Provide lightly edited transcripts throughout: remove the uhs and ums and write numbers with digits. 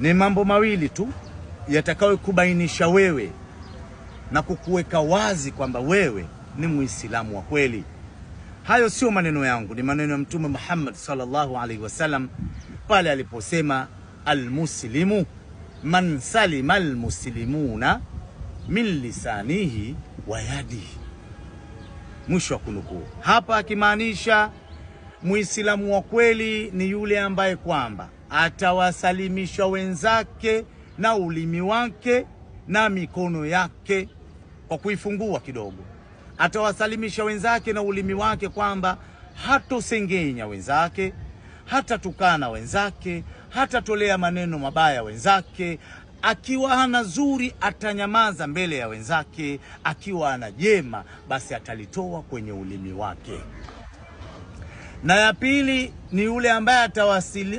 Ni mambo mawili tu yatakayokubainisha wewe na kukuweka wazi kwamba wewe ni Muislamu wa kweli. Hayo sio maneno yangu, ni maneno ya Mtume Muhammad sallallahu alaihi wasallam pale aliposema, almuslimu man salima almuslimuna min lisanihi wa yadihi. Mwisho wa kunukuu. Hapa akimaanisha Muislamu wa kweli ni yule ambaye kwamba atawasalimisha wenzake na ulimi wake na mikono yake, kwa kuifungua kidogo. Atawasalimisha wenzake na ulimi wake kwamba hatosengenya wenzake, hatatukana wenzake, hatatolea maneno mabaya wenzake. Akiwa hana zuri atanyamaza mbele ya wenzake, akiwa ana jema basi atalitoa kwenye ulimi wake. Na ya pili ni yule ambaye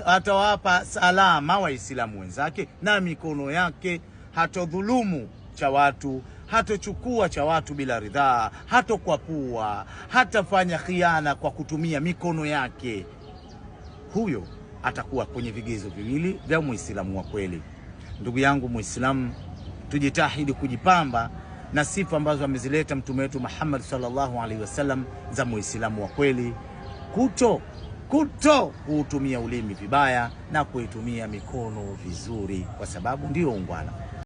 atawapa salama Waislamu wenzake na mikono yake, hatodhulumu cha watu, hatochukua cha watu bila ridhaa, hatokwapua, hatafanya khiana kwa kutumia mikono yake. Huyo atakuwa kwenye vigezo viwili vya Muislamu wa kweli. Ndugu yangu Muislamu, tujitahidi kujipamba na sifa ambazo amezileta Mtume wetu Muhammad sallallahu alaihi wasallam za Muislamu wa kweli, kuto kuutumia ulimi vibaya na kuitumia mikono vizuri, kwa sababu ndio ungwana.